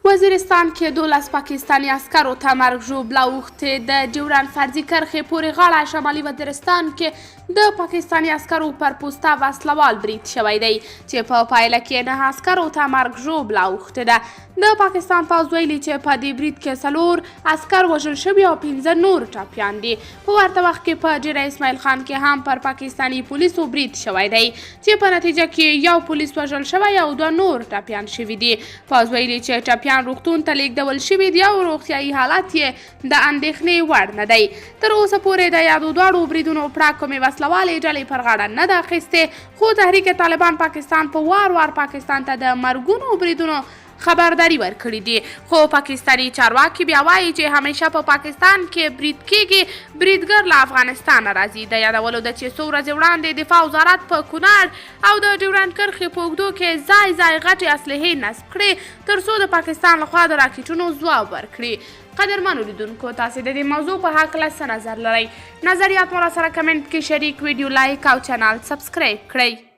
وزیرستان کې 12 پاکستاني عسکرو ته مرګ ژوبله اوښتې. د ډیورنډ فرضي کرښې پورې غاړه شمالي وزیرستان کې د پاکستاني عسکرو پر پوسته وسلوال برید شوی دی چې په پایله کې 9 عسکرو ته مرګ ژوبله اوښتې ده. د پاکستان پوځ ویلي چې په دې برید کې 4 عسکر وژل شوي او 5 نور ټپیان دي. په ورته وخت کې په ډیره اسماعیل خان کې هم پر پاکستاني پولیسو برید شوی دی چې په نتیجه کې یو پولیس وژل شوی او 2 نور ټپیان شوي دي. پوځ ویلي چې ټپیان روغتون ته لیږدول شوي دي او روغتیايي حالت یې د اندېښنې وړ نه دی. تر اوسه پورې د یادو دواړو بریدونو پړه کومې وسلوالې ډلې پر غاړه نه ده اخیستې، خو تحریک طالبان پاکستان په وار وار پاکستان ته د مرګونو بریدونو خبرداری ورکړي دي. خو پاکستاني چارواکي بیا وایي چې همیشه په پاکستان کې برید کیږي، بریدګر له افغانستانه راځي. د یادولو ده چې څو ورځې وړاندې دفاع وزارت په کونړ او د ډیورنډ کرښې په اوږدو کې ځای ځای غټې اسلحې نصب کړې ترڅو د پاکستان لخوا د راکټونو ځواب ورکړي. قدرمنو لیدونکو، تاسې د دې موضوع په هکله څه نظر لرئ؟ نظریات مو راسره کمنټ کې شریک، ویډیو لایک او چینل سبسکرایب کړئ.